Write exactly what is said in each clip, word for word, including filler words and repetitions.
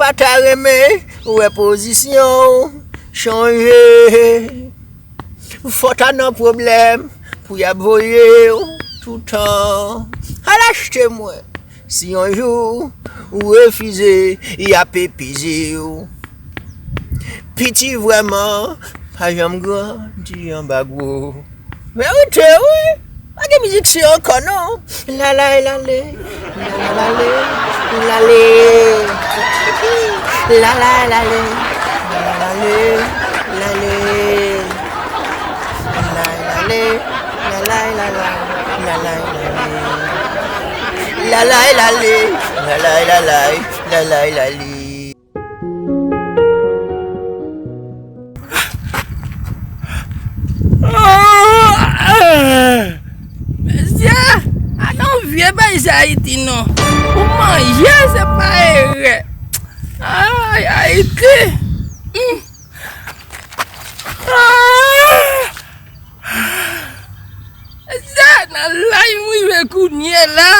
A ta renmen wè pozisyon w chanje. Fò ta nan pwoblèm pou y ap voye w toutan. Al achte mwen. Si yon jou ou refize, y ap epize w. Piti vrèman pa janm grandi anba gwo. Verite wi. Pa gen mizik si ankò non. Lalay lale, lalay lale, lale. Lalay lale, lalay lale, lale. Lalay lale, lalay lalay, lalay lale. Lalay lale, lalay lalay, lalay lale. Mesye, a nan vye peyi sa Ayiti non. Pou manje se pa erè. Ay, Ayiti. Hmm. Ah! Mesye, nan laj m rive kounye la,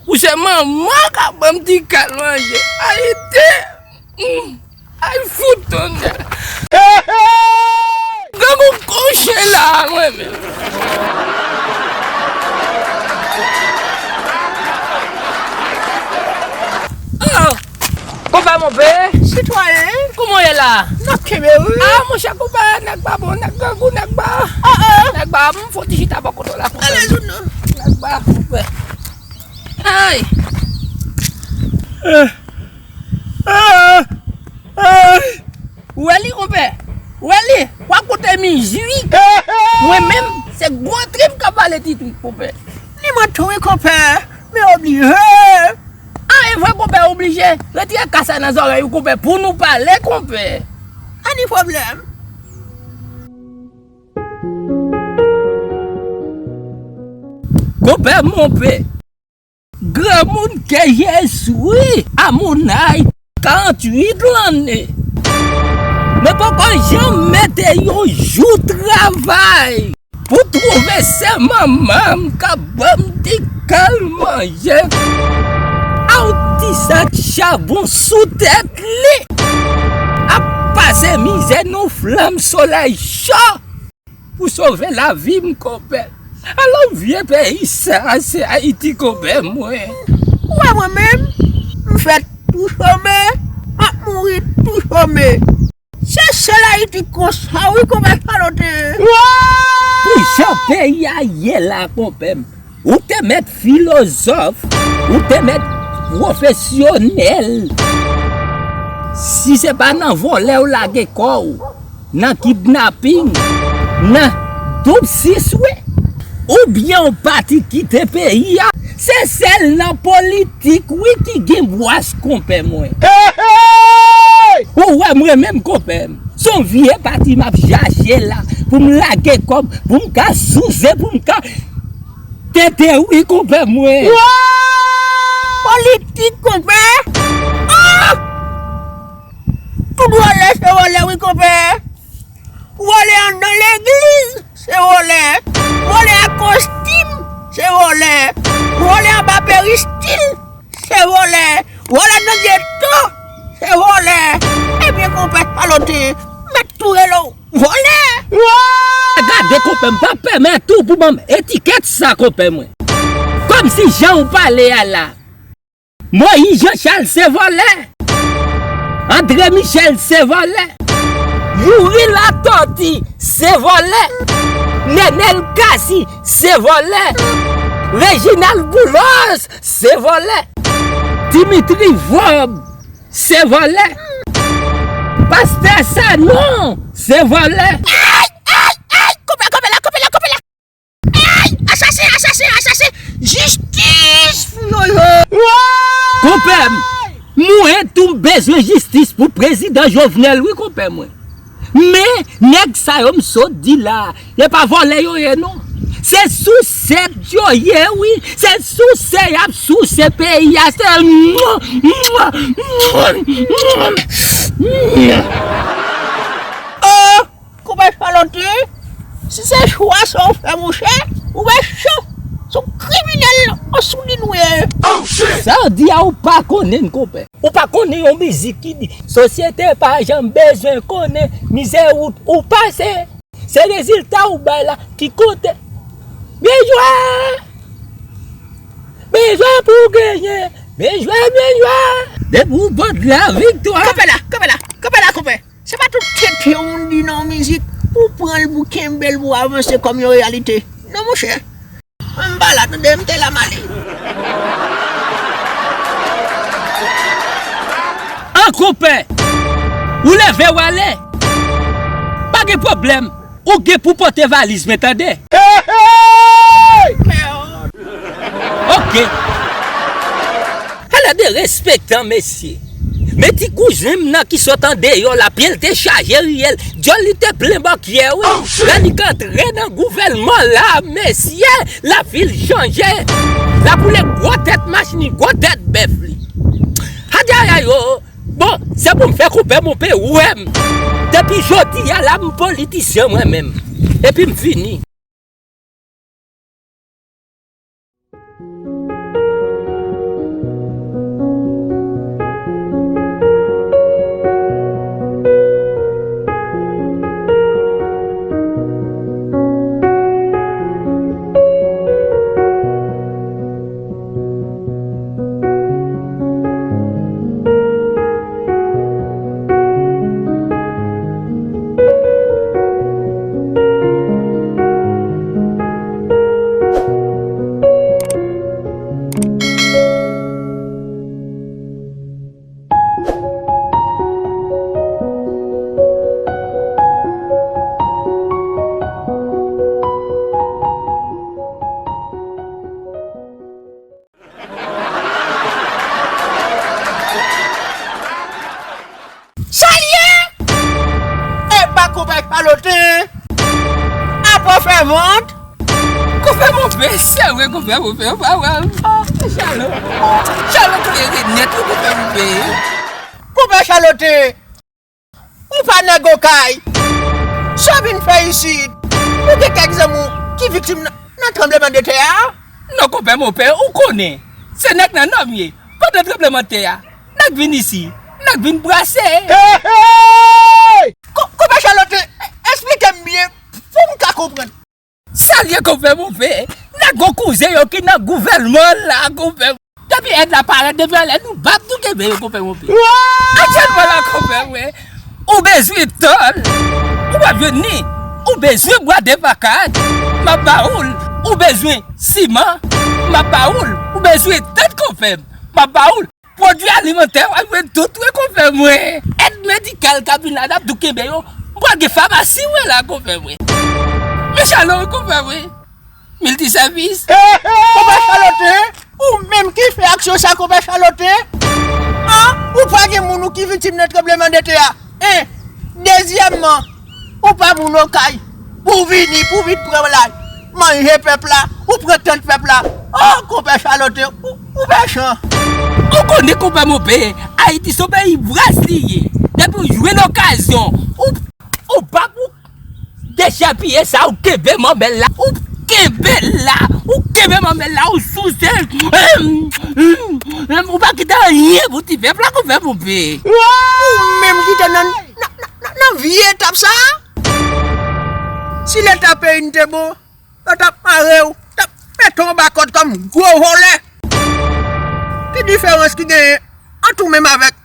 pou se manman k ap ban m ti kal manje. Ayiti. Hmm. Ay fout tonnè. Grangou kouche la, mwen menm. Oh! Konpè monpe. Sitwayen. Kouman w ye la? N ap kenbe wi. Ah, monchè konpè, nèg ba bon, nèg grangou, nèg ba. Ah, ah. Nèg ba, m fon ti chita bò kote w la, konpè. Ale, joun nan. Nèg ba, konpè. Ay. Eh. Ah! Ah! Ou wè li, konpè? Ou wè li? W ap koute mizik. Mwen menm, se gwo trip k ap pale ti trip, konpè. Li mwen tou wi, konpè. Men oblije. Ah, e vre, konpè, oblije. Retire kas la nan zòrèy ou, konpè, pou nou pale, konpè. Pa ni pwoblèm. Konpè monpe. Granmoun ke je swi, a mon âge, karanntuit lanne. Mwen poko janm mete yon jou travay pou twouve se manman m k ap ban m ti kal manje. A yon ti sak chabon sou tèt li, ap pase mizè nan flanm solèy cho. Pou sove lavi m, konpè. Alò, vye peyi sa, se Ayiti, konpè mwen. Ou wè mwen menm, m fèt tou chome, m ap mouri tou chome. Se sèl Ayiti konsa, wi, konpè Falote. Pou jan peyi a ye la, konpè m, ou te mèt filozòf, ou te mèt pwofesyonèl. Si se pa nan vòlè w lage kò w, nan kidnaping, nan doub sis wi, oubyen yon pati kite peyi a, se sèl nan politik wi ki gen bwas konpè mwen. Ou wè mwen menm konpè m, se yon vye pati m ap chache la pou m lage kòb, pou m ka souse, pou m ka tete wi konpè mwen. Politik konpè. Ah! Tout vòlè se vòlè wi konpè. Vòlè anndan legliz se vòlè. Vòlè ak kostim se vòlè. Vòlè anba peristil se vòlè. Vòlè nan geto se vòlè. Ebyen konpè Falote, mèt tou rele w vòlè. Gade konpè m pa pèmèt ou pou ban m etikèt sa konpè mwen. Kòmsi jan ou pale a la. Moyiz Janchal se vòlè. André Michel se vòlè. Youri Latòti se vòlè. Nenel Cassy se vòlè. Reginald Boulos se vòlè. Dimitri Vorbe se vòlè. Pastè Sanon se vòlè. Ay, ay, ay, koupe, koupe la, koupe la, koupe la. Ay! A chache, a chache, a chache! Jistis pou yo yo! Konpè m, mwen tou m bezwen jistis pou prezidan Jovenel wi konpè mwen. Men nèg sa yo m sot di la, e pa vòlè yo ye non. Se sousèt yo ye wi, se souse y ap souse peyi a, se. Oh! Konpè Falote, si se chwa sa w fè monchè, ou wè cho, se yon kriminèl an soulin ou ye. Sa w di a ou pa konnen n konpè. Ou pa konnen yon mizik ki di, sosyete pa janm bezwen konnen mizè ou, ou pase. Se rezilta ou bay la ki konte. Byen jwe! Byen jwe pou w genyen. Byen jwe, byen jwe. Depi w pot la viktwa. Kanpe la, kanpe la, kanpe la, kanpe. Se pa tout tenten moun di nan yon mizik, pou pran l, pou kenbe l, pou avanse kòm yon reyalite. Non, monchè. M pa la, tande, m te la m ale. An konpè, ou leve w ale. Pa gen pwoblèm, ou gen pou pote valiz mwen, tande. Ok. Ala de respektan, mesye. Men ti kouzen m nan ki sot andeyò la, pye l te chaje riyèl, dyòl li te plen bòkyè, wi. Lè li k antre nan gouvènman la, mesye, lavi l chanje. L ap woule gwo tèt machin li, gwo tèt bèf li. Adyayay o! Bon, se pou m fè konpè monpe wè m. Depi jodi a la, m politisyen mwen menm. Epi m fini. Sa l ye? Epa konpè Chaloten! Apa w fè vant? Konpè Monpe, se vre, konpè Monpe, ou pa wè l. Ah, Chalo. Chalo klere nèt, wi, konpè Monpe. Konpè Chaloten! Ou pa nèg Okay. Sa w vin fè isit? Ou gen kèk zanmi w ki viktim nan, nan tranblemanntè a? Non, konpè Monpe, ou konnen. Se nèg nan nòm ye. Pandan tranblemanntè a, nèg vin isi, nèg vin brase. Hey, hey! Ko-, konpè Chaloten, e-, eksplike m byen pou m ka konprann. Sa l ye, konpè Monpe? Nèg gon kouzen yo ki nan gouvènman la, konpè. Depi èd la parèt, depi anlè, nou p ap tou kenbe yo, konpè Monpe. Aktyèlman la, konpè mwen, ou bezwen tòl, ou p ap jwenn ni. Ou bezwen bwa de pakad, m ap ba ou l. Ou bezwen siman, m ap ba ou l. Ou bezwen tant, konpè m, m ap ba ou l. Pwodui alimantè, w ap jwenn tout, wi, konpè mwen. Èd medikal k ap vin la, n ap tou kenbe yo. M pral gen famasi, wi, la, konpè mwen. Men Chalo, wi, konpè mwen. Miltisèvis. Konpè Chaloten, ou menm ki fè aksyon sa, konpè Chaloten. An, ou pa gen moun ou ki viktim nan tranblemanntè a. En, dezyèmman, ou pa moun Okay. Pou w vini, pou w vin pran la, manje pèp la, ou pran tant pèp la. Oh, konpè Chaloten, ou, ou mechan. Ou konnen, konpè Monpe, Ayiti se yon peyi bras li ye. Depi w jwenn okazyon, ou, ou bak, ou dechèpiye sa, ou kenbe manmèl la, ou kenbe l la, ou kenbe manmèl la, ou souse l. Ou pa kite anyen pou ti pèp la, konpè Monpe. Ou menm ki te nan, nan, nan, nan, nan vye etap sa a. Si leta peyi n te bon, yo t ap mare w, t ap mete w anba kòd kòm gwo vòlè. Ki diferans ki genyen ant ou menm avèk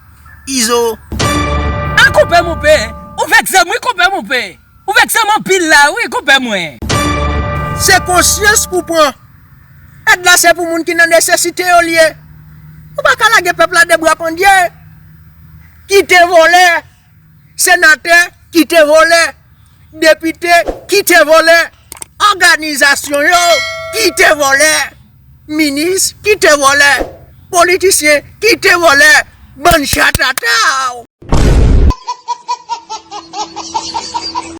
Izo? A, konpè Monpe, ou vèk zam wi, konpè Monpe. Ou vèk zam anpil la wi, konpè mwen. Se konsyans pou w pran. Èd la se pou moun ki nan nesesite yo l ye. Ou pa ka lage pèp la de bra pandye. Kite vòlè. Senatè, kite vòlè. Depite, kite vòlè. Òganizasyon yo, kite vòlè. Minis, kite vòlè. Politisyen, kite vòlè. Bann chatata.